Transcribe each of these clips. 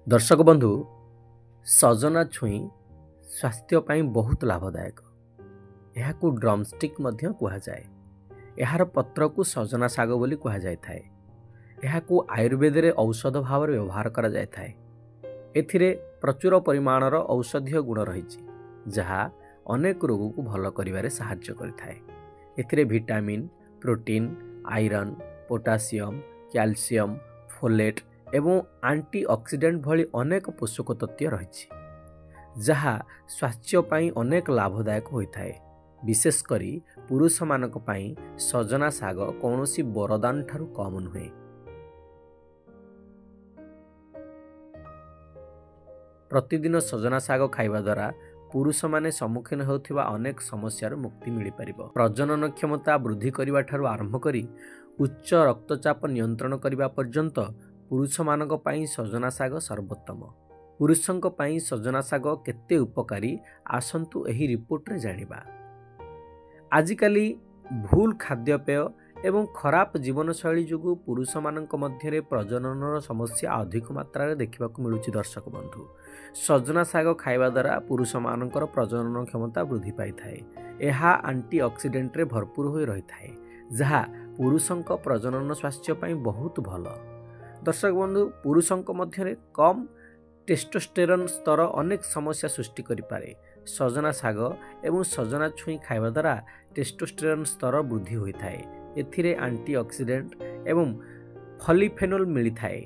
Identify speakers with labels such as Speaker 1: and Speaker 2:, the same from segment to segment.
Speaker 1: ଦର୍ଶକ ବନ୍ଧୁ, ସଜନା ଛୁଇଁ ସ୍ୱାସ୍ଥ୍ୟ ପାଇଁ ବହୁତ ଲାଭଦାୟକ। ଏହାକୁ ଡ୍ରମଷ୍ଟିକ୍ ମଧ୍ୟ କୁହାଯାଏ। ଏହାର ପତ୍ରକୁ ସଜନା ଶାଗ ବୋଲି କୁହାଯାଇଥାଏ। ଏହାକୁ ଆୟୁର୍ବେଦରେ ଔଷଧ ଭାବରେ ବ୍ୟବହାର କରାଯାଇଥାଏ। ଏଥିରେ ପ୍ରଚୁର ପରିମାଣର ଔଷଧୀୟ ଗୁଣ ରହିଛି, ଯାହା ଅନେକ ରୋଗକୁ ଭଲ କରିବାରେ ସାହାଯ୍ୟ କରିଥାଏ। ଏଥିରେ vitamin, protein, iron, potassium, calcium, folate ଏବଂ ଆଣ୍ଟିଅକ୍ସିଡେଣ୍ଟ ଭଳି ଅନେକ ପୋଷକ ତତ୍ତ୍ୱ ରହିଛି, ଯାହା ସ୍ୱାସ୍ଥ୍ୟ ପାଇଁ ଅନେକ ଲାଭଦାୟକ ହୋଇଥାଏ। ବିଶେଷ କରି ପୁରୁଷମାନଙ୍କ ପାଇଁ ସଜନା ଶାଗ କୌଣସି ବରଦାନ ଠାରୁ କମ୍ ନୁହେଁ। ପ୍ରତିଦିନ ସଜନା ଶାଗ ଖାଇବା ଦ୍ୱାରା ପୁରୁଷମାନେ ସମ୍ମୁଖୀନ ହେଉଥିବା ଅନେକ ସମସ୍ୟାରୁ ମୁକ୍ତି ମିଳିପାରିବ। ପ୍ରଜନନ କ୍ଷମତା ବୃଦ୍ଧି କରିବା ଠାରୁ ଆରମ୍ଭ କରି ଉଚ୍ଚ ରକ୍ତଚାପ ନିୟନ୍ତ୍ରଣ କରିବା ପର୍ଯ୍ୟନ୍ତ ପୁରୁଷମାନଙ୍କ ପାଇଁ ସଜନା ଶାଗ ସର୍ବୋତ୍ତମ। ପୁରୁଷଙ୍କ ପାଇଁ ସଜନା ଶାଗ କେତେ ଉପକାରୀ, ଆସନ୍ତୁ ଏହି ରିପୋର୍ଟରେ ଜାଣିବା। ଆଜିକାଲି ଭୁଲ ଖାଦ୍ୟପେୟ ଏବଂ ଖରାପ ଜୀବନଶୈଳୀ ଯୋଗୁଁ ପୁରୁଷମାନଙ୍କ ମଧ୍ୟରେ ପ୍ରଜନନର ସମସ୍ୟା ଅଧିକ ମାତ୍ରାରେ ଦେଖିବାକୁ ମିଳୁଛି। ଦର୍ଶକ ବନ୍ଧୁ, ସଜନା ଶାଗ ଖାଇବା ଦ୍ୱାରା ପୁରୁଷମାନଙ୍କର ପ୍ରଜନନ କ୍ଷମତା ବୃଦ୍ଧି ପାଇଥାଏ। ଏହା ଆଣ୍ଟିଅକ୍ସିଡେଣ୍ଟରେ ଭରପୁର ହୋଇ ରହିଥାଏ, ଯାହା ପୁରୁଷଙ୍କ ପ୍ରଜନନ ସ୍ୱାସ୍ଥ୍ୟ ପାଇଁ ବହୁତ ଭଲ। ଦର୍ଶକ ବନ୍ଧୁ, ପୁରୁଷଙ୍କ ମଧ୍ୟରେ କମ୍ ଟେଷ୍ଟୋଷ୍ଟେରନ୍ ସ୍ତର ଅନେକ ସମସ୍ୟା ସୃଷ୍ଟି କରିପାରେ। ସଜନା ଶାଗ ଏବଂ ସଜନା ଛୁଇଁ ଖାଇବା ଦ୍ୱାରା ଟେଷ୍ଟୋଷ୍ଟେରନ୍ ସ୍ତର ବୃଦ୍ଧି ହୋଇଥାଏ। ଏଥିରେ ଆଣ୍ଟିଅକ୍ସିଡେଣ୍ଟ ଏବଂ ଫଲିଫେନୋଲ୍ ମିଳିଥାଏ,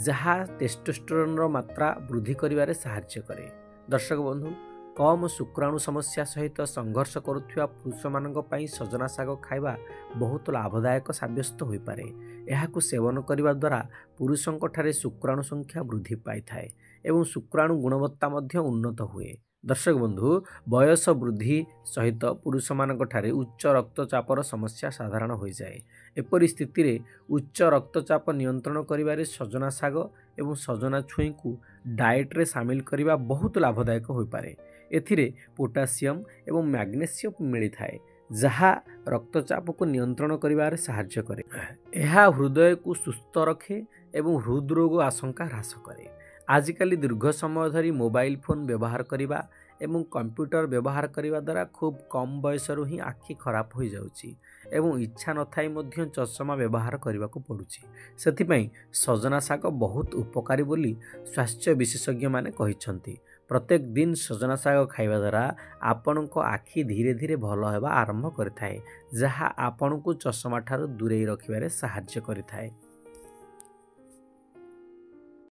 Speaker 1: ଯାହା ଟେଷ୍ଟୋଷ୍ଟେରନ୍ର ମାତ୍ରା ବୃଦ୍ଧି କରିବାରେ ସାହାଯ୍ୟ କରେ। ଦର୍ଶକ ବନ୍ଧୁ, କମ୍ ଶୁକ୍ରାଣୁ ସମସ୍ୟା ସହିତ ସଂଘର୍ଷ କରୁଥିବା ପୁରୁଷମାନଙ୍କ ପାଇଁ ସଜନା ଶାଗ ଖାଇବା ବହୁତ ଲାଭଦାୟକ ସାବ୍ୟସ୍ତ ହୋଇପାରେ। ଏହାକୁ ସେବନ କରିବା ଦ୍ୱାରା ପୁରୁଷଙ୍କଠାରେ ଶୁକ୍ରାଣୁ ସଂଖ୍ୟା ବୃଦ୍ଧି ପାଇଥାଏ ଏବଂ ଶୁକ୍ରାଣୁ ଗୁଣବତ୍ତା ମଧ୍ୟ ଉନ୍ନତ ହୁଏ। ଦର୍ଶକ ବନ୍ଧୁ, ବୟସ ବୃଦ୍ଧି ସହିତ ପୁରୁଷମାନଙ୍କଠାରେ ଉଚ୍ଚ ରକ୍ତଚାପର ସମସ୍ୟା ସାଧାରଣ ହୋଇଯାଏ। ଏପରି ସ୍ଥିତିରେ ଉଚ୍ଚ ରକ୍ତଚାପ ନିୟନ୍ତ୍ରଣ କରିବାରେ ସଜନା ଶାଗ ଏବଂ ସଜନା ଛୁଇଁକୁ ଡାଏଟ୍ରେ ସାମିଲ କରିବା ବହୁତ ଲାଭଦାୟକ ହୋଇପାରେ। ଏଥିରେ ପୋଟାସିୟମ୍ ଏବଂ ମ୍ୟାଗ୍ନେସିୟମ୍ ମିଳିଥାଏ, ଯାହା ରକ୍ତଚାପକୁ ନିୟନ୍ତ୍ରଣ କରିବାରେ ସାହାଯ୍ୟ କରେ। ଏହା ହୃଦୟକୁ ସୁସ୍ଥ ରଖେ ଏବଂ ହୃଦରୋଗ ଆଶଙ୍କା ହ୍ରାସ କରେ। ଆଜିକାଲି ଦୀର୍ଘ ସମୟ ଧରି ମୋବାଇଲ ଫୋନ୍ ବ୍ୟବହାର କରିବା ଏବଂ କମ୍ପ୍ୟୁଟର ବ୍ୟବହାର କରିବା ଦ୍ୱାରା ଖୁବ୍ କମ୍ ବୟସରୁ ହିଁ ଆଖି ଖରାପ ହୋଇଯାଉଛି ଏବଂ ଇଚ୍ଛା ନଥାଇ ମଧ୍ୟ ଚଷମା ବ୍ୟବହାର କରିବାକୁ ପଡ଼ୁଛି। ସେଥିପାଇଁ ସଜନା ଶାଗ ବହୁତ ଉପକାରୀ ବୋଲି ସ୍ୱାସ୍ଥ୍ୟ ବିଶେଷଜ୍ଞମାନେ କହିଛନ୍ତି। ପ୍ରତ୍ୟେକ ଦିନ ସଜନା ଶାଗ ଖାଇବା ଦ୍ୱାରା ଆପଣଙ୍କ ଆଖି ଧୀରେ ଧୀରେ ଭଲ ହେବା ଆରମ୍ଭ କରିଥାଏ, ଯାହା ଆପଣଙ୍କୁ ଚଷମା ଠାରୁ ଦୂରେଇ ରଖିବାରେ ସାହାଯ୍ୟ କରିଥାଏ।